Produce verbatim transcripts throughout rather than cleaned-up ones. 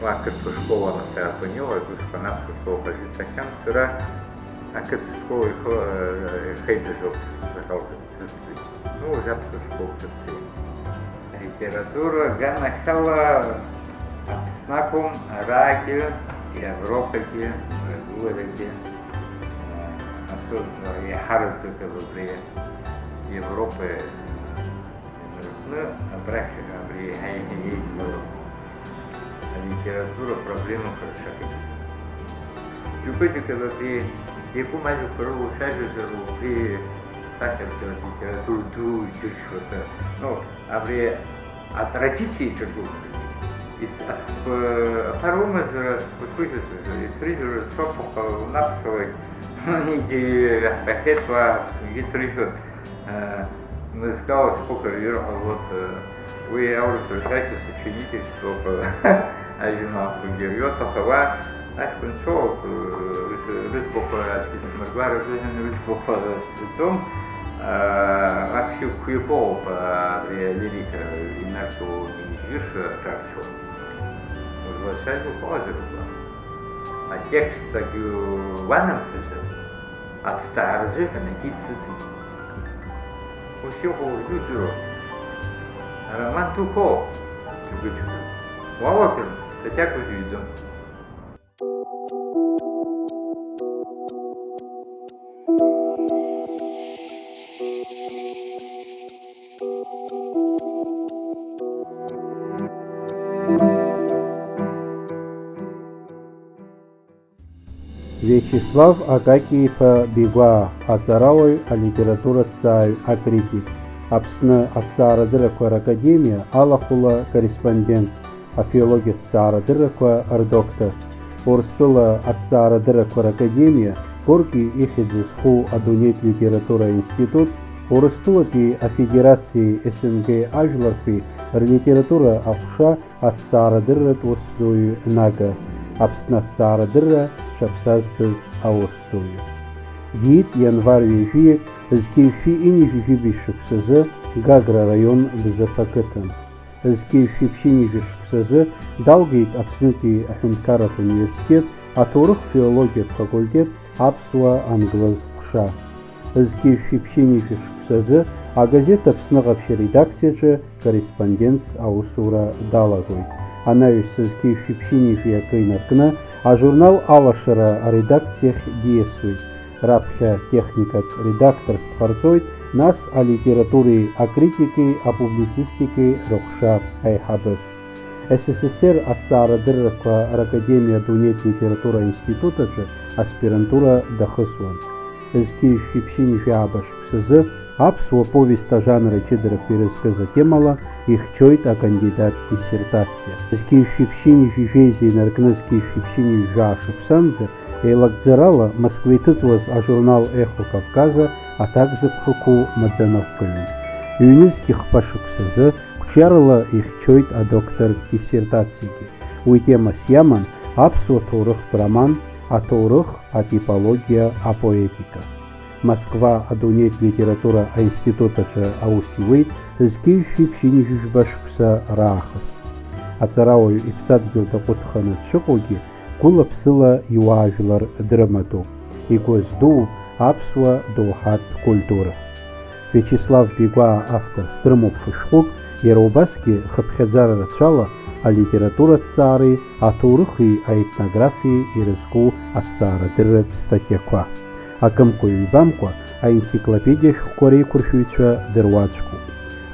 Уа ақырҭуа школ анахьаатәаны иҟаз, усҟан аԥсуа школқәа рзы ицахьан сара, ақырҭуа школ ихы, э, ихеиҭәаӡоуп, заҟа узыԥсызтәи. Ну, уажәы аԥсуа школ ҭыԥ. Алитература аганахьала Аԥсны акәым, араагьы, Европагьы, ргыларагьы, э, асы-, еиҳараӡак абри Европа инаркны, абрахь, абри еиҳа-еиҳа еидгылоуп. Алитература проблемақәа рацәак икны. Џьоукы-џьоукы абри иакәым ажәақәа рыла уцәажәозар, убри сахьаркыратә литература ду иџьыршьоит. Ну, абри атрадициа иҿагылоуп. Ит-, ат-, аԥара умазар, ус уиҳәозар, ицрыжьуа рацәоуп, аха унаԥхьалак, егьи ҳбахьеит уа, егьи ицрыжьуа. Э, мызкала схәыцыр ирҳәалоз, э, уи аурыс рҿаԥхьа сочинительствоуп, ажәеинраалақәагьы рҩоит, аха уа аҷкәынцәоуп, э, рыз-, рыӡбахә аӡәгьы дсмырбар азыҳәан рыӡбахә сҳәаӡом. Э, аԥхьа қәҩақәоуп, э, абри алирика инарҭо, инжәыр аҿаршәуа. Узлацәажәо уҟалазар убла? Атекст ак уанамҭазар? Аҭҵаара азыҳәан акгьы ицыӡит. Ус иҟоу уажәы удыруан. Ароман дуқәоуп, џьоукы-џьоукы. Уалагар, статиак узыҩӡом. Виачеслав Акакьи-иԥа Бигәаа, аҵарауаҩ, алитератураҭҵааҩ, акритик, Аԥсны аҭҵаарадыррақәа ракадемиа алахәыла корреспондент, афилологиатә ҭҵаарадыррақәа рдоктор, Урыстәыла аҭҵаарадыррақәа ракадемиа, Горки ихьӡ зху адунеитә литература аинститут, Урыстәылатәи Афедерациеи СНГ ажәларқәеи рлитература аҟәша, аҭҵаарадырратә усзуҩ Нага, Аԥсны аҭҵаарадырра зҽаԥсазтәыз аусзуҩы. Диит ианвар ҩажәиак, зқьи жәшәи ҩынҩажәи жәибжь шықәсазы, Гагра араион Бзыԥ ақыҭан. Зқьи жәшәи ԥшьынҩажәи шықәсазы далгеит Аԥснытәи аҳәынҭқарратә университет аҭоурых-филологиатә факультет аԥсуа-англыз ҟәша. Зқьи жәшәи ԥшьынҩажәи шықәсазы агазеҭ Аԥсны Ҟаԥшь аредакциаҿы корреспондентс аусура далагоит. Анаҩс зқьи жәшәи ԥшьынҩажәи акы инаркны ажурнал Алашара аредакциахь диасуеит. Раԥхьа техникатә редакторс дҟарҵоит, нас алитературеи акритикеи апублицистикеи рыҟәша аиҳабыс. С С С Р аҭҵаарадыррақәа ракадемиа адунеитә литература аинститут аҿы аспирантура дахысуан. Зқьи жәшәи ԥшьынҩажәи ааба шықәсазы аԥсуа повест ажанр аҷыдарақәа ирызкыз атемала ихьчоит акандидат диссертациа. Зқьи жәшәи ԥшьынҩажәи жәеиза инаркны зқьи жәшәи ԥшьынҩажәи жәаа шықәсанӡа еилагӡарала Москва иҭыҵуаз ажурнал Ехо Кавказа аҭак зыԥхықәу маӡаныҟәгаҩын. Ҩнызқьи хԥа шықәсазы қәҿиарала ихьчоит адоктор диссертациагьы. Уи темас иаман аԥсуа ҭоурыхтә роман, аҭоурых, атипологиа, апоетика. Москва адунеитә литература аинститут аҿы аус иуеит зқьи жәшәи ԥшьынҩажәи жәба шықәса раахыс. Аҵарауаҩ иԥсадгьыл даҟәыҭханы дшыҟоугьы, гәыла-ԥсыла иуаажәлар дрымадоуп, игәы здууп аԥсуа доуҳатә культура. Виачеслав Бигәаа авторс дрымоуп хы-шәҟәык, иара убасгьы хыԥхьаӡара рацәала алитератураҭҵаареи аҭоурыхи аетнографиеи ирызку аҭҵаарадырратә статиақәа. Акымкәа-ҩбамкәа аенциклопедиа шәҟәқәа реиқәыршәаҩцәа дыруаӡәкуп.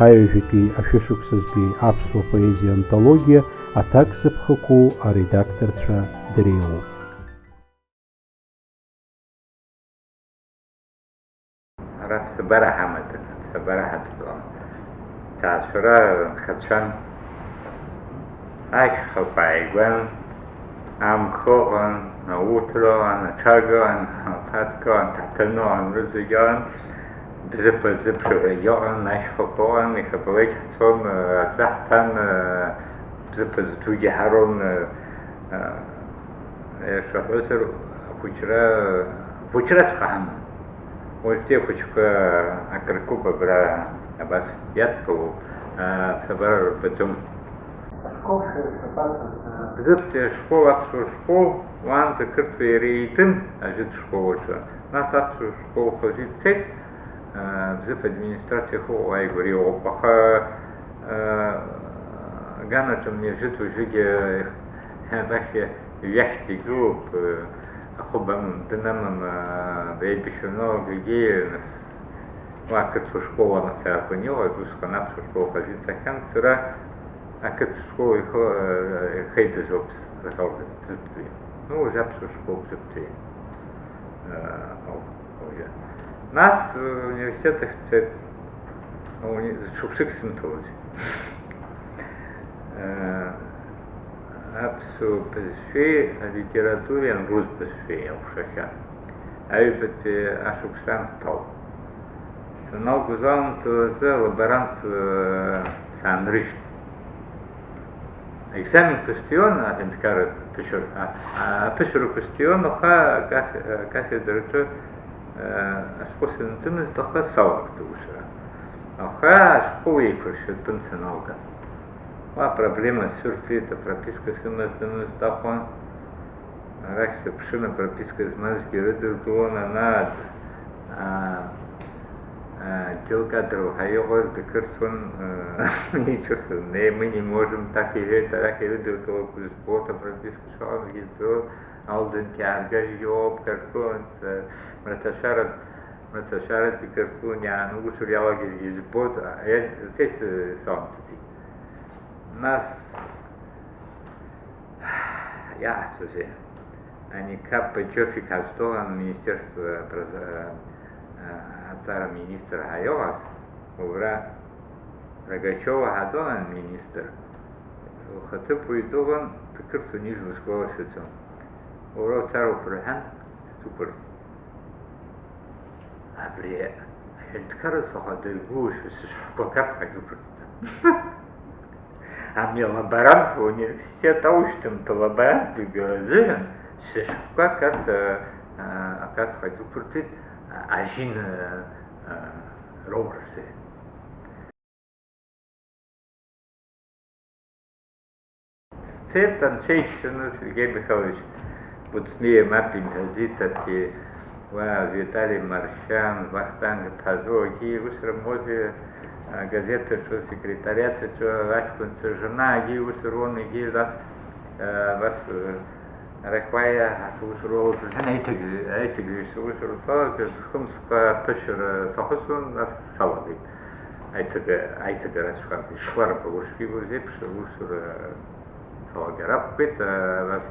Аҩажәатәи ашәышықәсазтәи аԥсуа поезиа антологиа аҭак зыԥхықәу аредакторцәа дреиуоуп. Ара аԥсабара ҳамаӡам, аԥсабара ҳаԥҵуам. Ҭаацәара нхацәан, ашьхақәа ааигәан, амх ыҟан, ауҭра ыҟан, аҽага ыҟан, аԥаҭк ыҟан, аҭаҭын ыҟан, рызегь ыҟан, Бзыԥ, Бзыԥ ҳәа иҟан, ашьхақәа ыҟан, ихабалеит ҳцон, аҵа ҳҭан, Бзыԥ зҭәугьы ҳарон, Иашаҳәозар, ахәыҷра, ахәыҷраҵәҟьа ҳаман. Уажәтәи ахәыҷқәа акрыркуп абра, абас иадтәалоуп, аԥсабара рбаӡом. Бзыԥтәи ашкол, аԥсуа школ, уаанӡа қырҭуа иара еидын, ажәытә школ аҿы. Нас аԥсуа школ хазы ицеит, Бзыԥ администрациа ахьыҟоу ааигәара иҟоуп. Аха, аганаҿы мҩажәытә уажәыгьы арахь ҩахьӡ игылоуп, ахәы бамам, дын амам, еибашьра аналагогьы, уа ақырҭуа школ амацара акәын иҟаз, усҟан аԥсуа школ хазы ицахьан, сара ақыҭа школ ихы, ихеидаз ауп сзыҟалаз, Бзыԥтәи. Ну, уажәы аԥсуа школ Бзыԥтәи, э, ауп уажәы. Нас, э, университет ахь сцеит, уни-, шықәсык сымҭалоз. Э, аԥсуа бызшәеи алитературеи англыз бызшәеи иалшахьан. Аҩбатәи ашықәсан сҭалт. Саналгоз аамҭазы алаборантс, э, саанрыжьт. Аекзаменқәа сҭиуан, аҳәынҭқарратә аԥышәара, а-, а-, аԥышәарақәа сҭиуан, аха акаф-, акафедраҿы, э, ашәҟәы сынҵымызт, аха салагт аусура. Аха ашәҟәы уеиқәыршәатәын саналга. Уа апроблема сцәырҵит, апрописка сымаӡамызт Аҟәа. Арахь сыԥшын, апрописка змазгьы рыдыркылон, ана, а, а, отдел кадров ҳәа иҟаз дақырҭуан, а, иҿыцын. Не, мы не можем, так иҳәеит, арахь ирыдыркылақәоз збоит, апрописка шыҟамзгьы здыруан, Алдан иааргазгьы оуп, картон, а, мраҭашәара, мраҭашәаратәи картон иаанусур иалагазгьы збоит, а, я, сеи с-, саламҭаӡеит. Нас, иаҳҭозеи? Ани Каппа Џьофик ҳазҭоуан, Министерство образа-, а, аҵара министр ҳәа иҟаз, убра Рогачиова ҳаҭоуан министр, лхаҭыԥуаҩ дыҟан, дқырҭуан ижәла сгәалашәаӡом. Уара уцароуп рҳәан, сдәықәырҵт. Абри аҳәынҭқарра саха дыргәылашәа сышәҟәқәа ақарҭ ҳәа дықәырҵт. Ами алаборант, университет аушьҭымҭа лаборант дыгылазыжәан, сышәҟәқәа ақарҭ, а, а, ақарҭ ҳәа дықәырҵеит, а, ажьын, а, а, роурысыжәан. Сцеит анцәа иџьшьаны Сергеи Михайлович Кәыҵниа, мап имҳәаӡеит, арҭгьы уа Витали Маршьан, Вахтанг Ԥазоугьы, ус рымоузеи, агазеҭ аҿы, асекретариат аҿы, аҷкәынцәа ржурналгьы ус руан, егьи нас, а, абас, а, Арахь уа иаҳа аус руалҵәахьан аиҭагьы-, аиҭагьаҩцәа аус рҭалаз, хымсҟа аԥышәара сахысуан, нас салагеит. Аиҭага-, аиҭагараҵәҟьа ишхәарба ушԥибоз еиԥш, аусура салагар акәхеит, а, нас,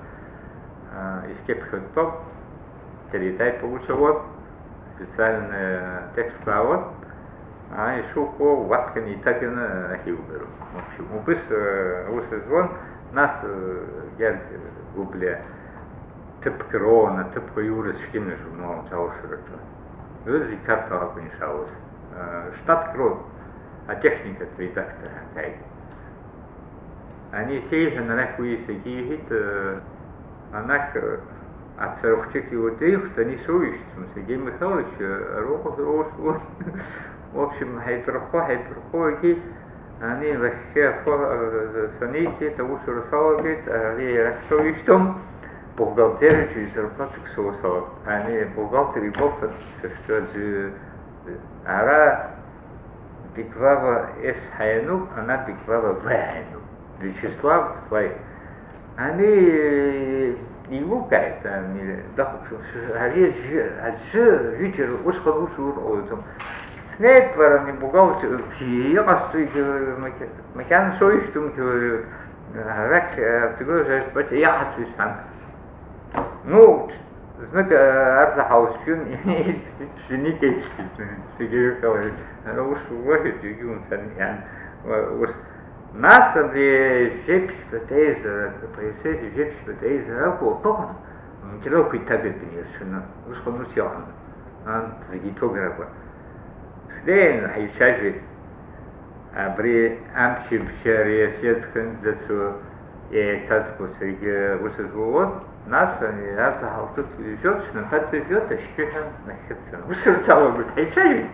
а, искьыԥхьытәтәоуп, телетайп аус ауан, специальный текст ауан. Аа, ишуҳәо, уаԥхьаны иҭаганы ахьиугароуп. В общем, убыс, э, аус зуан, нас, э, Георги Гәыблиа ҭыԥк роуан, аҭыԥқәа иурыз шәкьын ажурнал аҿы аусураҿы. Рызегь Қарҭ акәын ишаауаз. Э, штатк роуан, атехникатә редактор ҳәа дааит. Ани сеиҳәан, арахь уи исагьиҳәеит, э, анахь, э, ацара хәҷык иуадаҩхт, ани соуишьҭуам, Сергеи Михайлович, э, ароуҟазар аус уан. В общем, ҳаибарххо, ҳаибарххо, егьи ани лахьхьи ахәы, э, саниҵеит, аусура салагеит, ари арахь соуишьҭуам, бухгалтериаҿы изарплатак соуа салагт. Ани бухгалтер ибалҭан, сышәтәа аӡәы, ара Биквава С ҳәа иануп, ана Биквава В ҳәа иануп. Виачеслав Слаик. Ани еилукааит, ани дахәаԥшуан, ари аӡәы, аӡәы ҩыџьа усҟан усура ҟалаӡом. Снеип, ани бухгалтер, иҟасҵоит, макьана соуишьҭуам, арахь, аҭагылазаашьа баҿ иаҳацу исҳәан. Ну, знык, э, арзаҳал сшәын, иԥшәмеи иԥшәмеи, зегьы рыҟалеит. Ара ус уажәоит, егьи умцан, иан, ус. Нас абри жәеиԥшьбатә аизара, апоезиа жәеиԥшьбатә аизара акәу, акәыхын, аматериалқәа иҭагатәын ирацәаны. Усҟан ус иҟан, ан, зегьы иҭоугарақәа. Снеин, ҳаицәажәеит. Абри амчыбжьа ари асиа зхьынӡацо еиҭазго саргьы ус збауан, нас ани арзаҳал ҿыц ижәжәот, снапаҵа ижәжәот, ашьшьыҳәа нахьхьыдҵан. Ус рцалагоит, ҳаицәажәеит.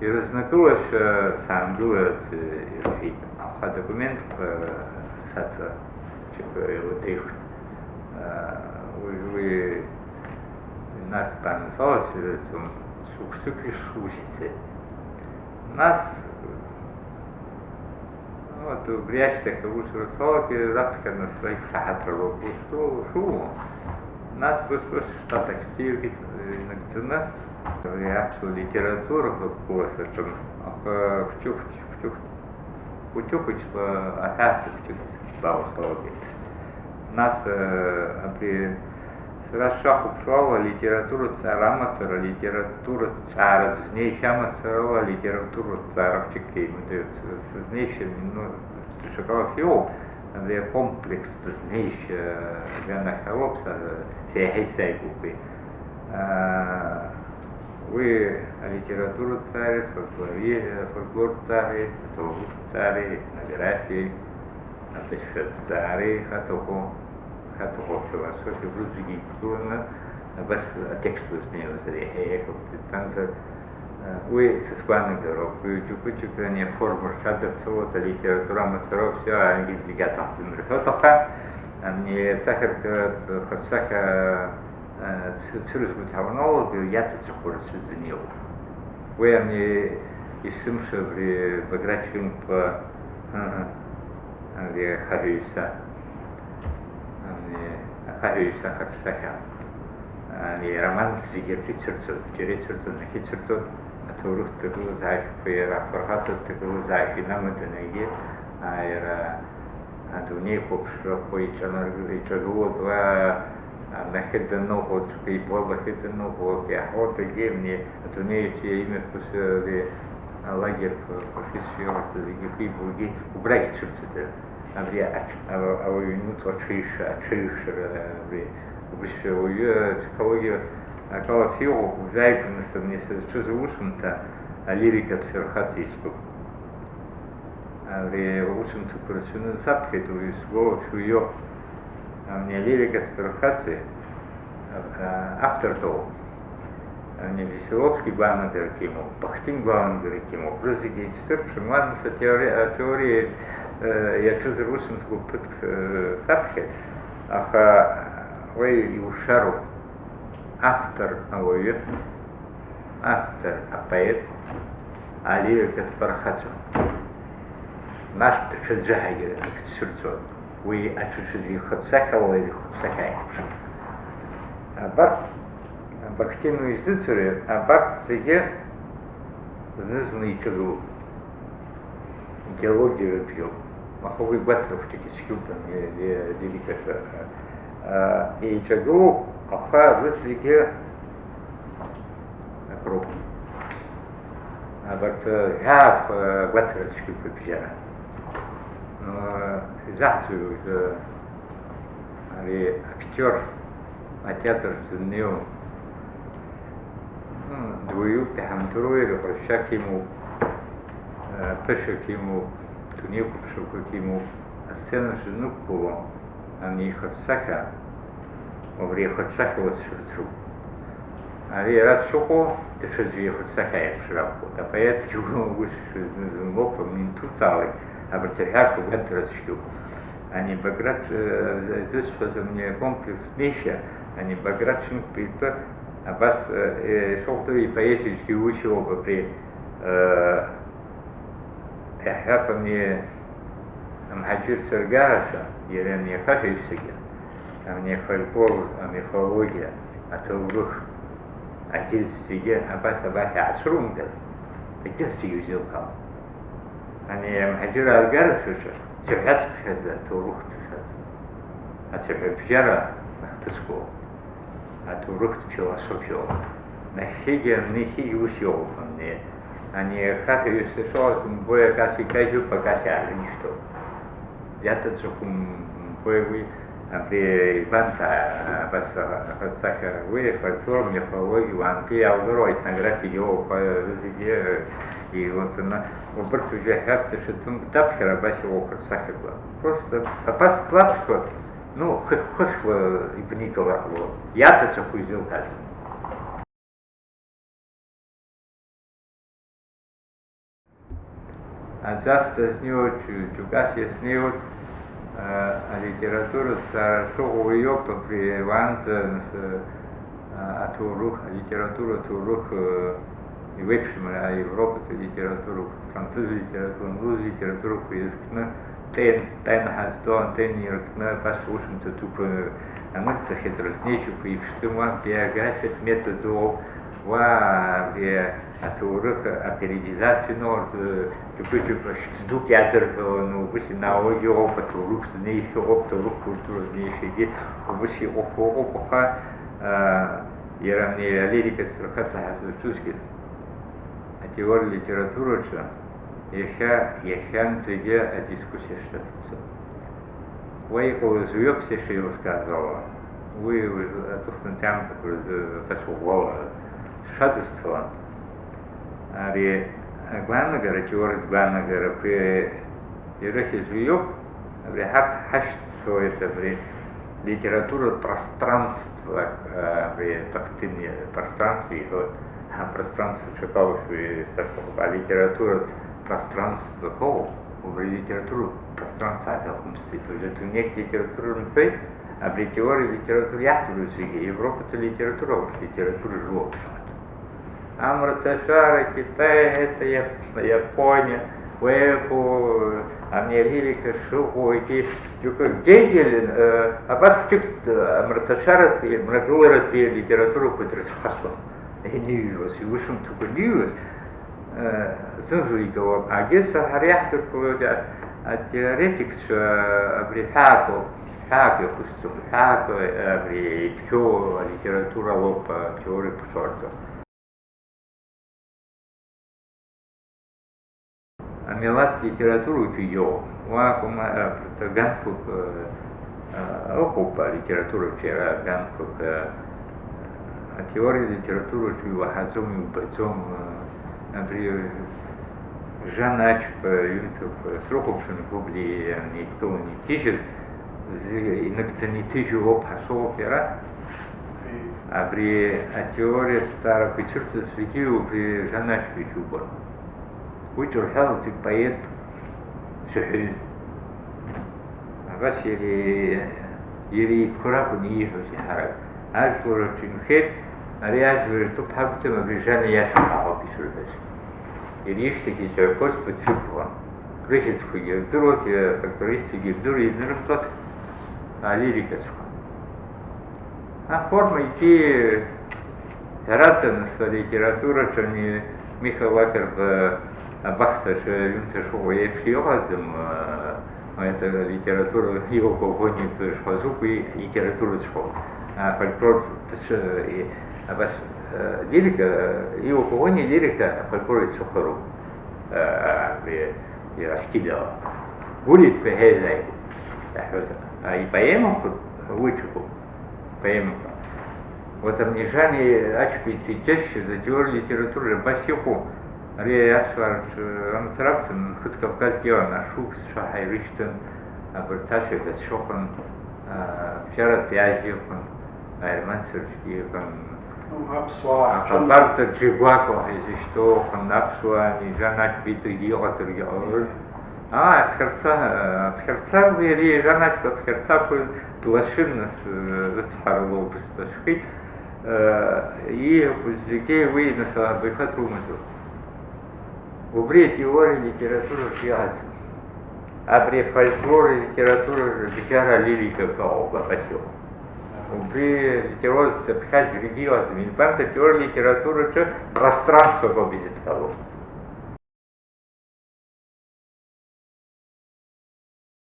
Ирызнакылашәа саангыларц ирҳәеит, аха адокументқәа саҭа џьоукы еилаҭеихт. Уи, уи инарҭбааны салацәажәаӡом, шықәсыки шықәсыки ицеит. Нас, вот, убри ашьҭахь аусура салагеит, раԥхьа нас аиқәшаҳаҭра лоуп ушыу-, шумоу. Нас ус-ус штат ахь сиҩит, инагӡаны, абри аԥсуа литература хықәкыла саҿын. Аха хәҷы-хәҷ-, хәҷы-хәҷ-, хәыҷы-хәыҷла аҳәаа хәыҷык сбауа салагеит. Нас, э, абри сара сшахәаԥшуала, литератураҭҵаара амацара, литератураҭҵаара дызнеишьа амацарала, литератураҭҵаара хәҷык еимадоит. Сызнеишьа, ну, даҽакала сиоуп, абри акомплекс дызнеишьа аганахь ауп са, сеиҳа исааигәоуп уи. Аа, уи алитератураҭҵаареи, фольклори-, фольклорҭҵаареи, аҭоурыхҭҵаареи, аетнографиеи, абызшәаҭҵаареи, хаҭахәы, хаҭахәы афилософиа, урҭ зегьы еидкыланы абас атекст узнеиуазар, еиҳа еиӷьуп, избанзар, уи сызгәаанагароуп, уи џьоукы-џьоукы ани аформа рҽадырцалоит, алитература амацароуп, все, ангьы зегьы аҭахӡам рҳәоит, аха ани асахьаркыратә хырсахьа, ц-, цәырызгоит ҳәа уаналага, иаҵаҵәахуа рацәаӡаны иҟоуп. Уи ами есымша абри Баграт Шьынқәба, ыы, абри ахаҳәаҩцәа, ами ахаҳәаҩцәа ахаҿсахьа, ами ароманс зегьы рҿы ицәырҵуеит, џьара ицәырҵуан, нахьицәырҵуеит, аҭоурыхтә ҭагылазаашьақәа иара афырхаҵатә ҭагылазаашьа инамаданы егьи, ааи, иара адунеи хәаԥшрақәа иҿанарг-, иҿагылоит уа, анахьы даныҟоу, ҵәҟьа ибо, абахьы даныҟоу, иаҳауа дагьеимни, адунеи аҿы имҩаԥысуа ари алагерқәа, афашистцәа иҟарҵо зегьы ахьибогьы убрагь ицәырҵуеит. Абри аҽ-, а-, ауаҩы иануҵо аҽеиҩша-, аҽеиҩшара, абри убызшәа ауаҩы аԥсихологиа акала шәиҟоуп, уажәааигәа нас абни сызҿыз аусумҭа алирикатә фырхаҵа иӡбахә. Абри аусумҭақәа рацәаны саԥхьеит, уаҩы сгәалашәо иоуп. Абни алирикатә фырхаҵа, а, автортәоуп. Абни Веселовски гәаанагарак имоуп, Бахтин гәаанагарак имоуп. Рызегьы еицдырԥшын, уа нас атеори-, атеориа, э, иаҿыз русумҭақәа ԥыҭк, э, саԥхьеит, аха уи иушароуп. Автор ауаҩы, автор апоет, алирикатә фырхаҵа. Нас даҽаӡәы ҳәагьы акы дцәырҵуан. Уи аҽаӡәы ихаҿсахьа, уи ихаҿсахьа аиԥш. Абарҭ, Бахтин уи изыцәыри, абарҭ зегьы зны-зны иҿагылоуп. Идеологиа рыбжьоуп. Аха уи гәаҭара хәҷык ицәгьоуп, ани, ани, алирикаҿы, а, еиҿагылоуп, аха рызегьы акруп. Абарҭ, а, ҳәаақәа гәаҭара цәгьоуп рыбжьара. А, изаҳҭои уажәы? Ари актиор атеатр днеиуа, ну, дуаҩуп, иҳамдыруеи, рҟазшьак имоуп, ԥышәак имоуп, дунеиқәыԥшрақәак имоуп, асценаҿ данықәгыло, ани ихаҿсахьа, убри ихаҿсахьа уацәырҵроуп. Ари ара дшыҟоу, даҽаӡәы ихаҿсахьа аиԥш ракәхоит. Апоетгьы ус зны-зынлоуп, амни инҭуҵаалак, абарҭ аҳәаақәа гәаҭара цәгьоуп. Ани Баграт, э, зысҳәаз, ани акомплекс днеишьа, ани Баграт Шьынқәба итәы абас, э, э, ишахәҭоу ипоезиаҿгьы усиоуп абри, э, иаҳҳәап, ани амҳаџьырцәа ргааша, иара ани ахаҳәаҩцәагьы, ани афольклор, амифологиа, аҭоурых, агьырҭ зегьы абас-абас иаацәырымгаз, агьырҭ зегьы узеилкаауам. Ани амҳаџьыраа ргарашәаҿы цәаҳәацыԥхьаӡа аҭоурых ҭысаӡам. Ацәаҳәабжьара ахҭысқәоуп. Аҭоурыхтә философиоуп. Нахьхьигьы, нахьхьигьы ус иҟоуп, ани, ани ахаҳәаҩыс ишыҟаз умбои, акас икажьуп, акас иаарышьҭоуп. Иаҵаҵәахә умбои уи, абри ибанҭа, абас ахаҿсахьа, уи афольклор, мифологиа, уаантәи иаудыруа, аетнографиагьы ыҟоуп, зегьы еилаҵаны, убырҭ уажәы аҳәаԥ даҽа ҭыԥк даԥхьар, абас иҟоуп рсахьақәа. Просто абас длаԥхьо, ну, хыхь-хыхьла ибникылар ҟалон, иаҵаҵәахә изылҭаз. Аӡас дазнеиуеит, џьу-, џьук ас иазнеиуеит, а, алитература сара шыҟоу иоуп абри уаанӡа, нас, а, аҭоурых, алитература аҭоурых, а, иуеиԥшым, а, Европатәи алитературақәа, францыз литература, англыз литературақәа иазкны, Тен, Тен ҳазҭо, Антен иркны, абас усумҭа дуқәа анырҵахьеит, разнеишьақәа иԥшӡам, уа биографиатә метод ыҟоуп, уа абри аҭоурых апериодизациа ноуртә џьабы-џьабы хьӡ дук иадырҳәаланы, убыс инаауагьы ыҟоуп, аҭоурых знеишьа ыҟоуп, аҭоурых культура знеишьагьы убыс иҟоуп, ыҟоуп, аха, а, иара ани алирикатә фырхаҵа ҳазырҿызгьы, атеориа литератураҿы иахьа, иахьанӡагьы адискуссиа шҭацәцо. Уа иҟалаз уи ауп сеиԥш еилыскааз ала. Уи уажә аҵыхәтәантәи аамҭақәа рзы аҭацәа ӷәӷәала сшәадызцалан. Ари агәаанагара, атеориатә гәаанагарақәа ирыхьыз уи иоуп. Абри ҳарҭ ҳашьцылеит абри литературатә пространство, абри тактильное пространство иҳәоит. Ҳа пространство ҽакалашәа исасуп, алитературатә пространство ҳәоуп. Убри литературатә пространство аҭахымызт, уажәы адунеитә литература рымҳәеи, абри атеориа литература иаҳдыруа зегьы, Европатәи литература ауп литература рылаԥш. Амраҭашәара, Китай, это Иап-, Иапониа, уеиԥу, ани алирика шыҟоу, егьи џьоукы Гегель, э, абас ҿык, э, амраҭашәаратәи, мрагыларатәи литературақәа дрызхасуан. Ианыҩуаз, иусумҭақәа аныҩуаз, э, зынӡа игалон. Агьыс ҳара иаҳдыркылоит а-, атеоретикцәа абри ҳәаақәа, ҳәаақәа иахысҵом, ҳәаақәа абри ибжьоу алитература лоуп атеориа ԥшуарҭоу. Амилаҭ литератураҿы иоуп. Уа акәым, а, аганқәак, а, а, ыҟоуп алитератураҿы иара аганқәак, а, атеориа литератураҿы иуаҳаӡом, иубаӡом, а, абри Жан Ачба иҩымҭақәа срыхәаԥшын, Гәыблиа ианеидкыланы иҭижьыз, зи-, инагӡаны иҭыжьу ауп ҳәа соуп иара. Абри атеориа азҵаарақәа ицәырҵыз зегьы убри Жан Ачба иџьубон. Уи ҿырҳәалоит, ипоет цәаҳәаҩын. Абас иара, иара иитәқәа ракәын ииҳәоз иаҳарак. Ажәлар рҿы инхеит, ари ажәлар ртәы ҳақәӡам, абри Жан ииашоуп ҳәа ауп ишырҳәаз. Иара ишьҭахь изҳәақәоз ԥыҭҩык ыҟан. Рыхьӡқәагьы рдыруан, афольклористцәагьы ирдыруан, ианырымҵуа алирикаҵәҟьа. Аформа егьи ҳәарада, нас, алитератураҿы ани Миха Лакрба абахҭаҿы аҩымҭа шыҟоу еиԥш иҟаӡам, а, это литература иоуп, агәыӷәӷәаны ишҳәаз ауп, уи литератураҵәҟьоуп. А, фольклор даҽа, и-, абас, а, лирика, иоуп, агәыӷәӷәаны лирика афольклор ицәыхароуп. А, абри иара стиль ала. Гәырҩатәқәа иаҳа еизааигәоуп, иаҳҳәозар. А, ипоемақәа уи ҽакуп. Поемақәа. Вот абни Жан Ачба иҭиџьасшьаз атеориа литература абас иҟоу, ари аԥсуаа рҿы амца ракәӡам, Нхыҵ Кавказгьы иҟан, ашәҟәқәа ҳәа ирышьҭан, абарҭ ашәа ҳәа цәыхәан, а, Бџьаратәи Азиа ыҟан, Аерман Сарџьгьы ыҟан, Ну, аԥсуаа рҿы Аҟабарда Џьигәако ҳәа изышьҭоу ыҟан, аԥсуаа ани Жан Ачба иҵегьы иҟазаргьы ҟалоит. Аа, аԥхьарца, аԥхьарца, уи ари Жан Ачба аԥхьарцақәа длашьын, нас, рыцҳара лоуп сҳәеит. Ииҳәақәоз зегьы уи, нас, абаҩхатәра умаӡоуп. Убри атеориа литератураҿы иҟаӡам. Абри афольклор литература рыбжьара алирика ҳәа ауп, абас иҟоу. Убри литература зцыԥхьаз џьаргьы иҟаӡам. Избанзар, атеориа литератураҿы пространствоуп изыдҳәалоу.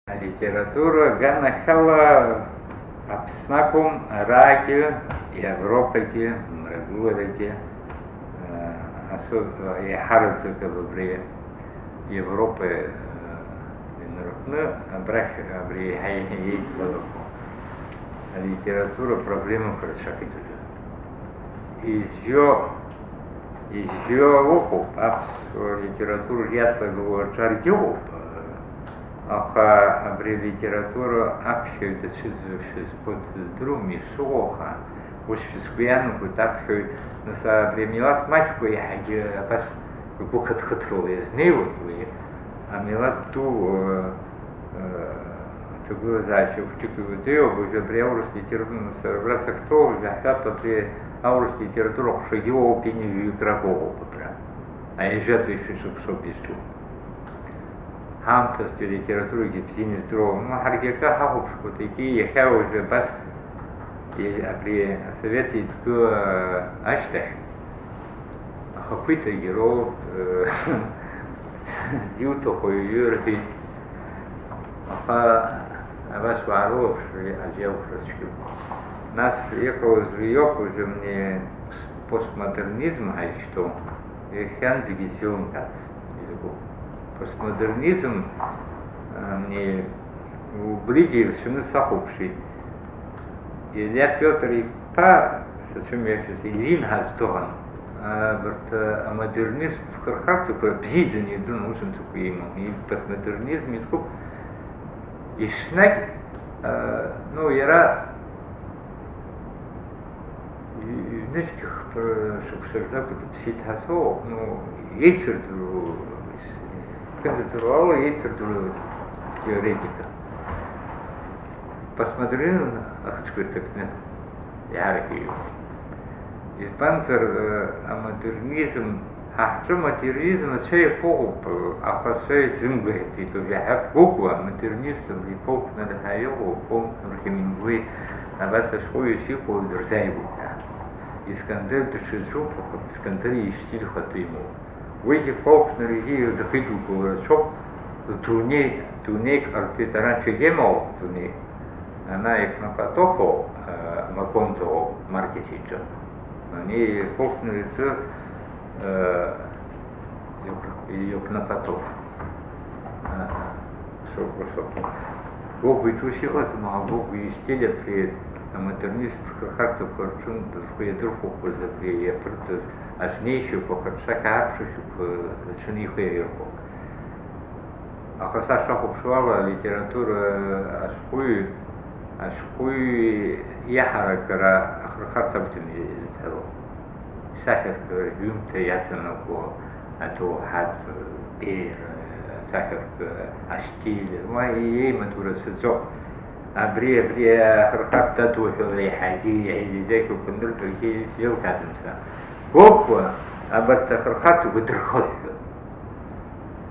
Алитература аганахьала Аԥсны акәым, араагьы, Европагьы, Мрагыларагьы, э, асу-, еиҳараӡак абри Европа, э, инаркны, абрахь, абри еиҳа еидгылақәо алитература проблемақәа рацәак иҭоуп. Изжәо, изжәо ыҟоуп, аԥсуа литература иаҵагылоу аҿаргьы ыҟоуп, аха абри алитература аԥхьаҩ дацәыӡызшәа збо дыздыруам, ишыҟоу, аха усшәа сгәы иаанагоит, аԥхьаҩ, нас, абри амилаҭ маҷқәа иаҳагьы абас ргәы қыҭхыҭрала иазнеиуеит уи. Амилаҭ ду, э, э, аҭагылазаашьа хәҷык иуадаҩуп, уажәы абри аурыс литература, сара абра сахьтәоу, уажәы ҳҳәап, абри аурыс литература ҟәшагьы ыҟоуп, ҩынҩажәаҩык ракәыхуп абра. Аҩажәатәи шәышықәсоуп изҿу. Ҳаамҭазтәи алитературагьы бзианы издыруа, ну, ҳаргьы акы ҳахәаԥшуеит, егьи иахьа уажәы абас, и-, абри асовет еидгыла ашьҭахь, ахақәиҭ агерой, э, иуҭаху иҩы рҳәеит. Аха абас уаарылаԥшыр, иҟаз иалхра цәгьоуп. Нас иҟалаз уи иоуп, уажәы абни постмодернизм ҳаишьҭоу, иахьанӡагьы изеилымкаацт изакәу. Постмодернизм, ани, убригьы ирацәаны сахәаԥшит. Илиа Пиотр иԥа, сацәымҩашьоз, Ильин ҳазҭоуан. Абарҭ амодернистқәа рхарҭақәа бзиаӡаны идун, аусумҭақәа иман. И-, постмодернизм изкуп. Еснагь, а, ну, иара ҩ-, ҩнызқь хԥа-, шықәса рзы акәын дыԥсит ҳәа соуп, ну, еицырдыруа, ԥхьынӡадыруала еицырдыруа теоретика. Постмодернизм ахцәқәа ирҭакны иааргеит. Избанзар, э, амодернизм, ҳа ҳҿы амодернизм ацәа иақәыӷәӷәоуп, аха ацәа изымгәаӷьӡеит уажәы ҳәа гәыкла, амодернизм абри Фолкнер ҳәа иҟоу, Фолкнер, Хемингуеи, абас ашәҟәыҩҩцәа иҟоу дырзааигәоуп ҳәа. Искандер даҽаӡәуп, аха Искандер истиль хатәы имоуп. Уигьы Фолкнер егьи ирҭахеит угәылрацәоуп, дунеи, дунеик ҟарҵеит, ара анцәагьы имоуп, дунеик. Ана икнопатофоуп, э, Макондоу Маркес иҿы. Ани Фолкнер иҿы, э, икн-, икнопатоф. Э, шоуп, шоуп. Гогәа иҿы ус иҟаӡам, аха Гогәа истиль абри амодернист хырхарҭақәа рҿынтә рхы иадырхәақәаз абри иаԥырҵаз азнеишьақәа, ахаҿсахьа ааԥшышәақәа рацәаны ихы иаирхәон. Аха са сахәаԥшуала, алитература ашәҟәыҩҩы, ашәҟәыҩҩы иаҳаракыра ахырхарҭа акәӡам изыдҳәалоу. Исахьаркыра, ҩымҭа иаҵанакуа адоуҳатә беиара, асахьаркыра, астиль, уа иеимадоу рацәаӡоуп. Абри, абри ахырхарҭа ду ҳәа еиҳагьы, еиҳагьы зегь уқәныртәогьы еилкаатәым са. Гогәа абарҭ ахырхарҭақәа дырхыҳәҳәон.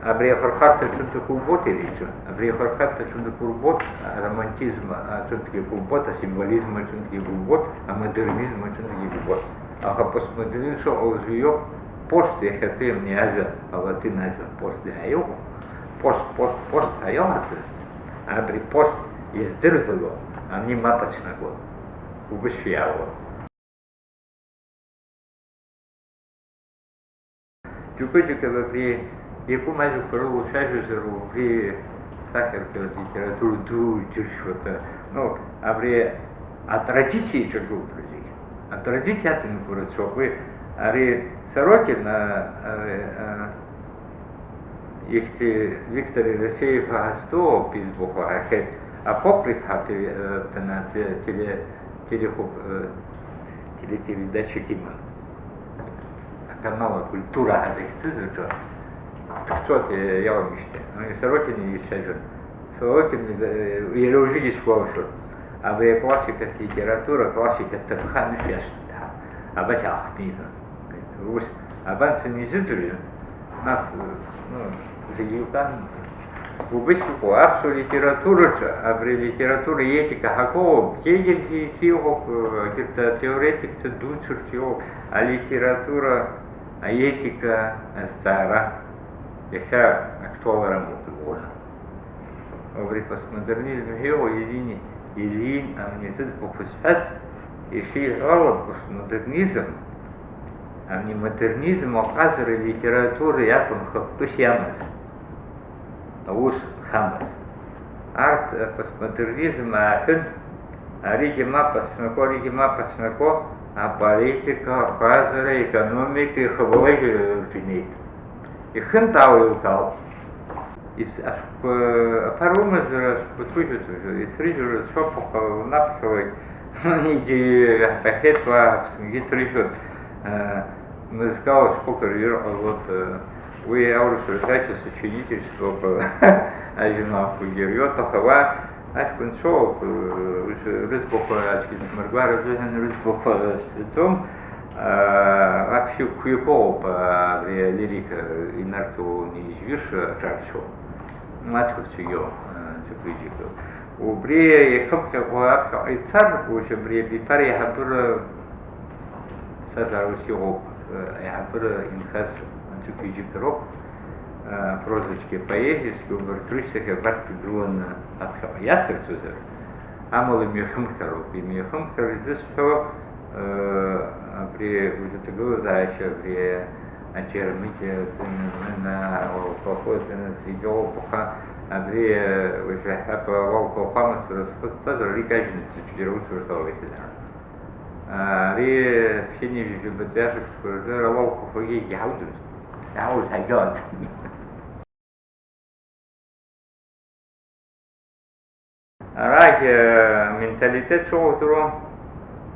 Абри ахырхарҭа аҿынтә акы убоит иара иҿы. Абри ахырхарҭа аҿынтә акы убоит, аромантизм аҿынтәгьы акы убоит, асимволизм аҿынтәгьы акы убоит, амодернизм аҿынтәгьы акы убоит. Аха постмодернизм шыҟалаз уи иоуп, пост иахьатәи абни ажәа, алатин ажәа пост ҳәа иҟоуп. Пост, пост, пост ҳәа иҟаҵаз, абри пост издырҳәало ани мап ацәнаго. Убыс шәиаауа. Џьоукы-џьоукы абри иакәым ажәақәа рыла уцәажәозар, убри сахьаркыратә литература ду џьыршьоит. Ну, абри атрадициа иҿагылоуп зегь. Атрадициа аҵанакуа рацәоуп. Уи ари Сорокин, а, а, а, ихьӡи Виктор Ерофеев ҳәа ҳазҭоу ауп избахәа ҳахьеит. Апокриф ҳәа теле-, э, ҭана-, те-, теле-, телехәып-, э, телепередачак иман. Аканал акультура ҳәа захьӡыз аҿы дыхҵәоит, э, иаламижьҭеи. Ани Сорокин ицәажәон. Сорокин, э, иара уажәыгьы сгәалашәоит. Абри аклассикатә литература, аклассикатә ҭыԥха анышә иашҭа ҳәа. Абас иаахтны иҳәон. Ус, абанс анизыӡырҩы, нас, ну, зегьы еилкаан. Убыс иҟоу аԥсуа литератураҿы, абри алитература иетика ҳәа акоуп, Гегельгьы иҭихуп, егьырҭ атеоретикцәа дуцәа рҿы иоуп, алитература, аетика азҵаара иахьа актуалра амоуп, ибӷәӷәаны. Убри постмодернизм ҳәа иҟоу Ильин, Ильин абни зыӡбахә зҳәаз, ишиҳәо ала, постмодернизм, абни модернизм аҟазара литература иакәын хықәкыс иамаз. Аус хамыз. Арҭ, э, постмодернизм ааҳәын, аригьы мап ацәнаго, аригьы мап ацәнаго, аполитика, аҟазара, аекономика, ихабалак рҿы инеит. Ихынтә ала илҭалт. Ис-, ашәҟәқәа аԥара умазар, ашәҟәқәа ҭужьуеит уажәы. Иҭрыжьуа рацәоуп, аха унаԥхьауагь, егьи ҳбахьеит, уа Аԥсынгьы иҭрыжьуеит. Э, мызкала шәҟәык рҩыр ҟалоит, э, Уи аурыс рызгашьа сочинительствоуп, ажурналқәагьы ириоит, аха уа аҷкәынцәоуп, рыӡбахә аӡәгьы дсмыргәар азыҳәан рыӡбахә сҳәаӡом. Аԥшьҩы қәҩык ыҟоуп абри алирика инарҭо, неизҩыш аҿарцәоу. Аӡӷабцәагьоуп, ҵакҩыџьагьы. Убри иахьыԥхьаҟа аԥхьаҟа ицар, ушь абри абиԥара еиҳабыра, ԥсҭазаара ус иҟоуп, еиҳабыра инхаз ҵакҩыџьагьы роуп, прозаҿгьы, поезиаҿгьы, убарҭ рышьҭахь абарҭ гыланы аԥхьаҟа иацырҵозар, амала имҩахымҟьароуп. Имҩахымҟьар изысҳәо, абри уажә аҭагылазаашьа, абри Аџьармыкьа, Ҵанамына, Уалхахәы, Ҵаназегьы ауп, аха абри, уажәы аҳәап, Уалхахәы амацара зхысҵаз, ари кажьны даҽаџьара аусурахь алеихьазаарын. Ари ԥшьынҩажәи жәабатәи ашықәсқәа рзы Уалхахәгьы егьаудымызт. Иаауз ҳагьаауӡам. Арагь, э, аменталитет шыҟоу удыруан,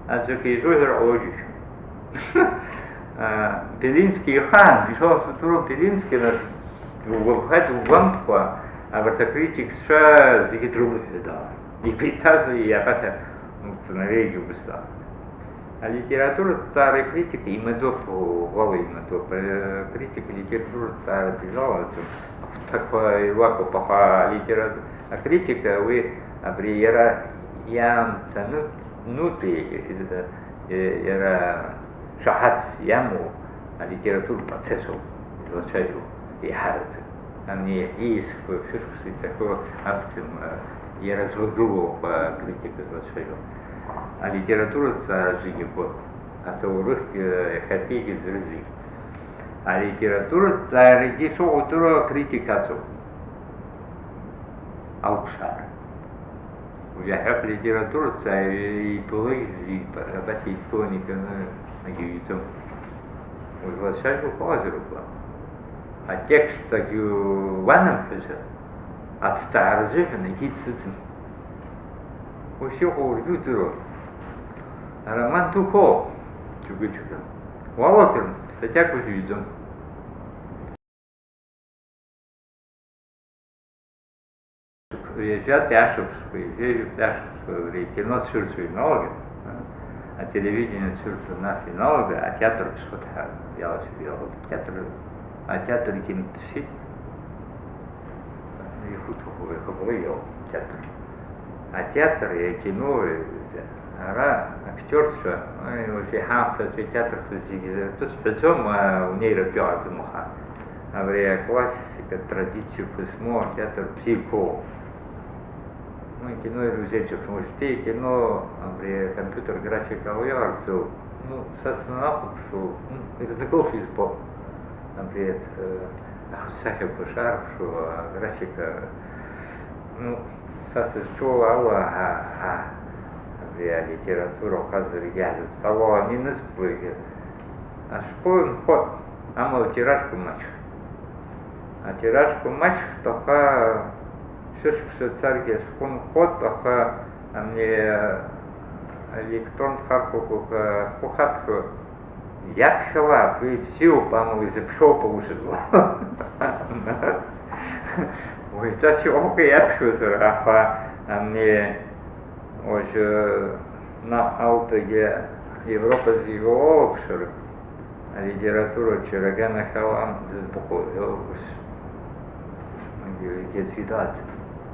аӡәк изуҳәар ҟалоит џьушьоит. Э, Белински ихаан, ишыҟоу удыруан, Белински нас дугәаԥхеит, дугәамԥхуа, абарҭ акритикцәа зегьы дрылыҳәҳәеит ала. Игәы иҭаз иабаҭа, ну, сценариагьы убыс ала. Алитературатә ҭҵаареи акритикеи имаӡоуп, ӷәӷәала имаӡоуп. Акритика алитературатә ҭҵааратә ижурналаҿы ахәҭақәа ируакуп, аха алитера-, акритика уи абри иара иамҭанытәи, иара шаҳаҭс иамоу алитературатә процессуп излацәажәо еиҳараӡак. Ани ииасхьоу шәышықәса ицахьоу актәи, иара злагылоуп акритика злацәажәо. Алитературатә ҭҵаара зегьы акоуп, аҭоурыхгьы, иахьатәигьы зырзегь. Алитературатә ҭҵаарагьы ишыҟоу удыруа акритика аҵоуп. Алԥшаара. Уажә аҳәап, литературатә ҭҵааҩы ибылеи зегь абас еидкыланы икны агьаҩ иӡом. Узлацәажәо уҟазароуп уа. Атекст агьаҩ уанамҳәозар, аҭҵаара азыҳәан агьи дсыӡым. Ус иҟоу уаргьы удыруан. Ароман дуқәоуп, џьгәыџьгәа. Уалагар, статиак узҩӡом. Ҩажәатәи ашықәсқәа, ҩажәеижәтәи ашықәсқәа абри акино цәырҵуа иналагеит, ателевидение цәырҵуа нас иналагеит, атеатр ԥсхыҭҳәа иалацәажәо иалагеит. Атеатр, атеатргьы мԥсит, ихәыҭхәа, ихаблы иоуп атеатр. Атеатр, акино, ара актиорцәа, ой, уажәы ҳаамҭазы атеатрқәа зегьы ртәы сҳәаӡом, а, унеиратәы иҟаӡам, аха абри аклассикатә традициақәа змоу атеатр бзиақәоуп. Ну, акино ирзеиҿырԥшуам. Уажәтәи акино абри акомпиутер графикала иҟарҵо, ну, са санахәаԥшуа, ну, ирзакылшо избом. Абри, э, ахаҿсахьақәа шаарԥшу, аграфика, ну, са сызҿу ала, ҳа, ҳа, абри алитература ахазарагьы иаҳзыдҳәалоу анинызкылогьы, ашәҟәы нхоит, амала атиражқәа маҷхеит. Атиражқәа маҷхеит, аха шәышықәса царгьы ашәҟәы нхоит, аха ани, э, електронтә хархәақәа ахәы хатәхьоу иаԥхьауа уи бзиоуп, амала изыԥхьоуп аус злоу. Уаҩҵас иҟоуп иаԥхьозар, аха ани уажәы наҟ Алтәигьы Европа зегьы уалаԥшыр, алитератураҿы ара аганахьала зыӡбахә уҳәо ус. Егьи аӡәгьы дыҟаӡам.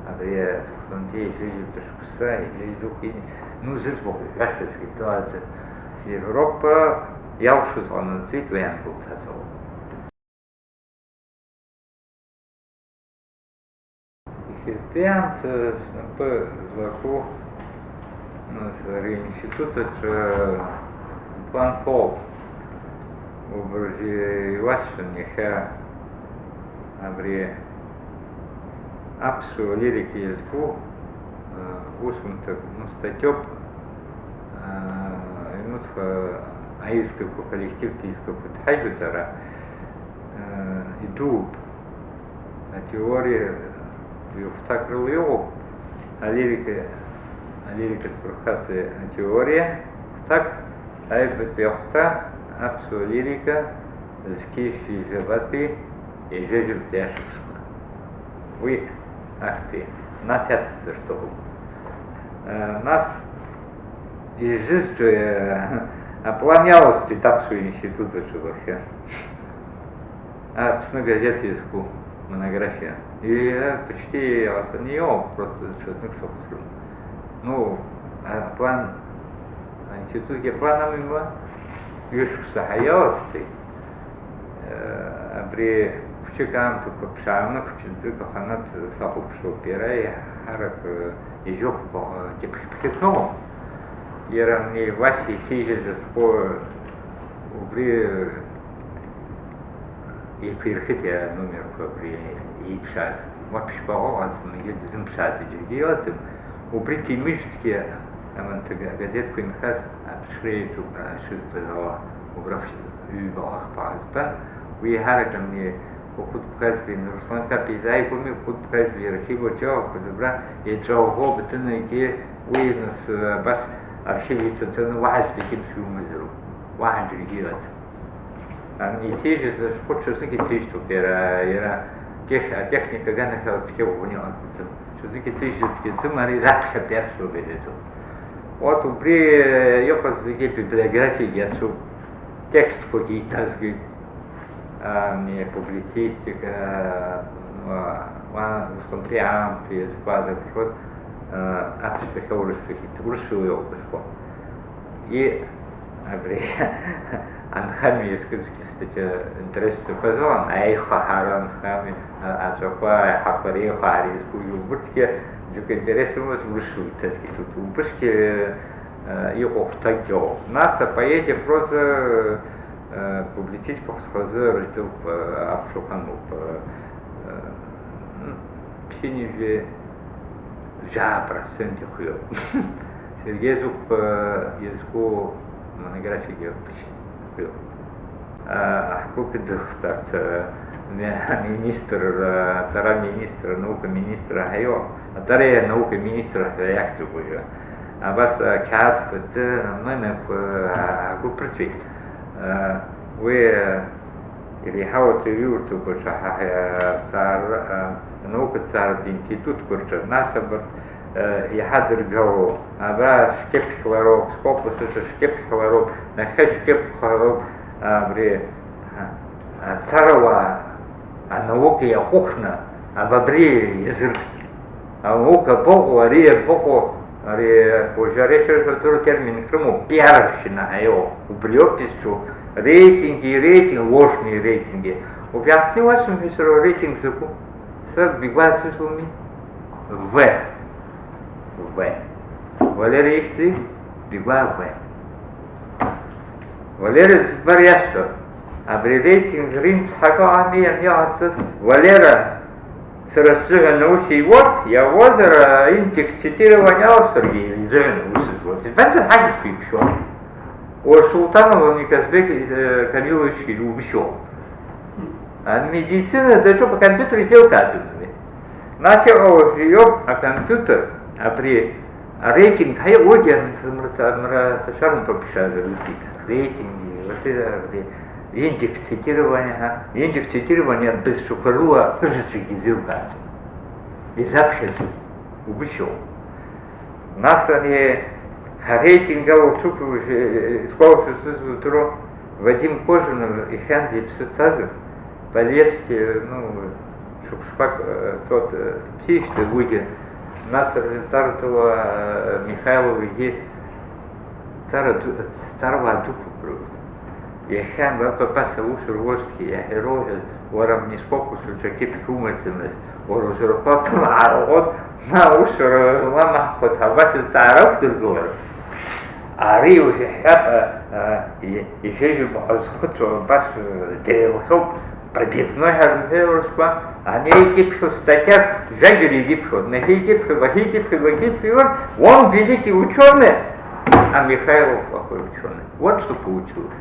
Абри аҵыхәтәантәи ҩажәи жәаба шықәса, ҩажәи дукәин-, ну, зыӡбахә ҳәашьа аӡәгьы дыҟаӡам. Европа иалшоз ҟанаҵеит уи ангылҭаз ауп. Иахьатәи аамҭа снапы злаку, нас, ари аинститут аҿы аплан ԥоуп. Убыржәы иуасҳәон иахьа абри аԥсуа лирика иазку, а, усумҭак, ну, статиоуп, а, аҩнуҵҟа аизгақәа, аколлективтә еизгақәа дҳаиҳәоит ара, а, идууп. Атеориа ҩ-хәҭак рыла иҟоуп, алирика, алирикатә фырхаҵа атеориа хәҭак, аҩбатәи ахәҭа аԥсуа лирика, зқьи шәи жәабатәи Ҩажәижәаба ашықәсқәа. Уи актәи, нас иацысҵар сҭахуп. Э, нас изызҿу, э, аплан иаласҵеит аԥсуа институт аҿы уахьы. Аԥсны газеҭ иазку монографиа. Иа, почти иалаҵаны иоуп, просто ҽазнык сахәыцрым. Ну, аплан, аинститутгьы аплан амҩа ҩышықәса ҳәа иаласҵеит. Абри хәыҷык аамҭақәа ԥшааны, хәыҷынҵәык аханатә сахәаԥшуеит, иара еиҳарак, э, ижьохәба, э, кьыԥхь-ԥхьыӡ ыҟоуп. Иара ани Васиа иҭижьыз ашәҟәы, э, убри, э, еиқәирхеит иара аномерқәа абри иԥшааз. Уа ԥшьба ыҟаӡам, егьа дызмԥшааӡеит, џьаргьы иҟаӡам. Убри ҭимыжьҭгьы, аманҭ-, агазеҭқәа инхаз аԥшреиҿуп, ара шызбаз ала, убра ҩба-хԥа ҳазтәан, уи еиҳарак ани Хәыхәыт Бӷажәбеи Руслан Қапиа изааигәами, Хәыхәыт Бӷажәба иархив аҿы иҟақәаз абра еиҵаӷәӷәоуп, аҭынрагьы уи нас, абас архив иҭаҵаны уаҳа аӡәгьы дшәымазароуп, уаҳа џьаргьы ыҟаӡам. Ан-, иҭижьыз ашәҟәы ҽазнык иҭижьтәуп, иара, иара тех-, атехника аганахьала цқьа ӷәӷәаны иҟанаҵаӡом. Ҽазнык иҭижьыз цқьаӡым, ари раԥхьатәи аԥсуа газеҭуп. Вот убри иҟаз зегьы библиографиагьы ацуп, текстқәагьы иҭазгеит, ами, апублицистика, уа, уа, устәантәи аамҭа иазкуазар шәоит, а, аԥсшәахьа урысшәахь иҭ-, урысшәала иоуп ашәҟәы. И абри анхамҩа иазкызгьы статиа интересс зықәыз ыҟан, аихаҳара анхамҩа, а-, аҵәақәа, аиҳақәа реихаҳара иазкугьы убырҭгьы џьоук интерес имаз урысшәа иҭазгьы ҭут. Убысгьы, э, иҟоу хәҭакгьы ыҟоуп. Нас апоезиа, апроза, э, публицистика хәҭхазы раздел, э, ахәшәақәа ануп, э, э, м, ԥшьынҩажәи жәаа процент ихҩоуп. Сергеи Зықәба иазку монографиагьы ԥшьынҩажәи ихҩоуп. А, ҳгәы кыдыхт арҭ, а, ми-, аминистр, а, аҵара аминистр, анаука аминистр ҳаиуа, аҵареи анаукеи аминистр ҳәа иахьӡуп уажәы. Абас, а, қьаад пыты, мынақәа, а, ҳгәы ԥырҵәеит. А, уи, а, Иреиҳау аҭыҩрҭақәа рҿы ҳа, ҳа, ҳа, ҳҭҵаара, а, анаукатә ҭҵааратә институтқәа рҿы, нас абарҭ, а, иҳадыргало, абра шәкьыԥхьлароуп, скопус аҿы шәкьыԥхьлароуп, нахьхьи шәкьыԥхьлароуп, абри, а, ацарауаа анаука иаҟәыхны, аб-, абри иазырк-, Ауха быҟоу, ари иабыҟоу, ари, уажәы ари ахьырҳәо атермин рымоуп, пиаровщина ҳәа иҟоуп. Убриоуп изҿу, реитинги, реитинг, ложные рейтинги. Убри аахтны иуасымҳәеи сара уреитинг закәу? Сара бигәаасызуми? В. В. Валера ихьӡи? Бигәаа В. Валера зыӡбара иасҳәап. Абри реитинг ринцҳак ыҟами ианиаҳарҭыз? Валера, сара сзыҳәан аус иуоуп, иауазар, индекс цитирования аласыргьы изыҳәан аус зуеит. Избанзар, ҳажәақәа иԥшьоуп. Уа Султанова Казбек, э, Камиловичгьы иубшьоуп. Амедицина даҿуп, акомпиутер изеилкааӡом. Нас иҟалаз иоуп акомпиутер, абри арейтинг, ҳаи, уигьы мра-, мра-, мраҭашәарантә ԥшаазар усеиԥш. Рейтинг, абри индекс цитирования, ҳа, индекс цитирования бызшәақәа рыла ԥызацәгьы изеилкааӡом. Изаԥхьаӡом, угәышьоуп. Нас ани ҳареитинг ала уцуп, э, э, сгәалашәо сызудыруа, Вадим Кожинов ихьанӡа иԥсы ҭазар, Палевски, ну, шықәсқәак, э, тот, э, дԥсижьҭеи уигьы, нас рҳәынҭқарратәыла, э, Михайловгьы ҵара ду-, ҵарауаа дуқәоуп рҳәоит. Иахьа абас аус руазҭгьы иаҳәароуҳәаз, уара амнископус уҿы акьыԥхь умаӡамызт, уара узырҟәаҭым аарҟәыҭ, ма аусура уламаҳхуеит ҳәа абас азҵаара ақәдыргылар? Ари уажә иаҳҳәап, а, а, и-, ижәижәаба ҳәа зхыҵуа абас, а, деилҟьоуп, пробивной ҳәа рымҳәеи урысқәа, ани еикьыԥхьу статиак жәаџьара егьыԥхьуан, нахьхьи егьыԥхьуан, уахьи егьыԥхьуан, уахьи егьыԥхьуан, он великий учёный, а Михайлов плохой учёный. Вот что получилось.